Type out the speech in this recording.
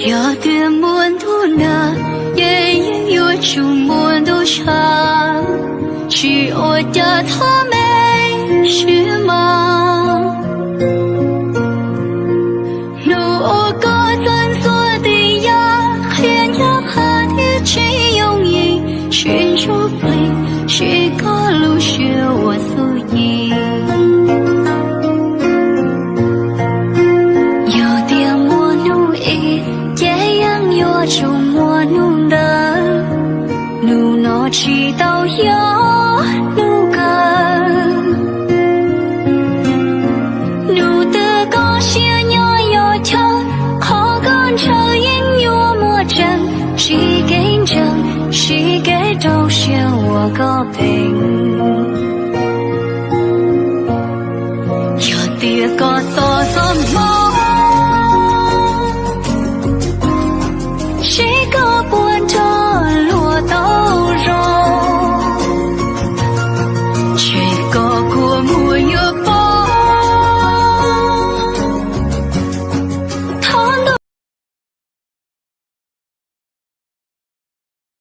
Yog tias muaj ntuj nag, ces yeej yuav tsum muaj ntuj tshav, tsis ua cas thov me siab mas. Hnub uas koj txawj ntxuav tis yam, qhia ncaj qha thiab tsis yooj yim, sib ntsuj plig, sib koj lub siab ua txuj ci. Yog tias muaj hnub ib, ces yeej yuav tsum muaj hnub ntawd. Hnub no tsis tau yog hnub kawg. Hnub twg koj siab nyob yog chaw, qhov koj ntshaw yeej yuav muaj tseeb. Sib kev ntseeg, sib kev rau siab ua koj phem.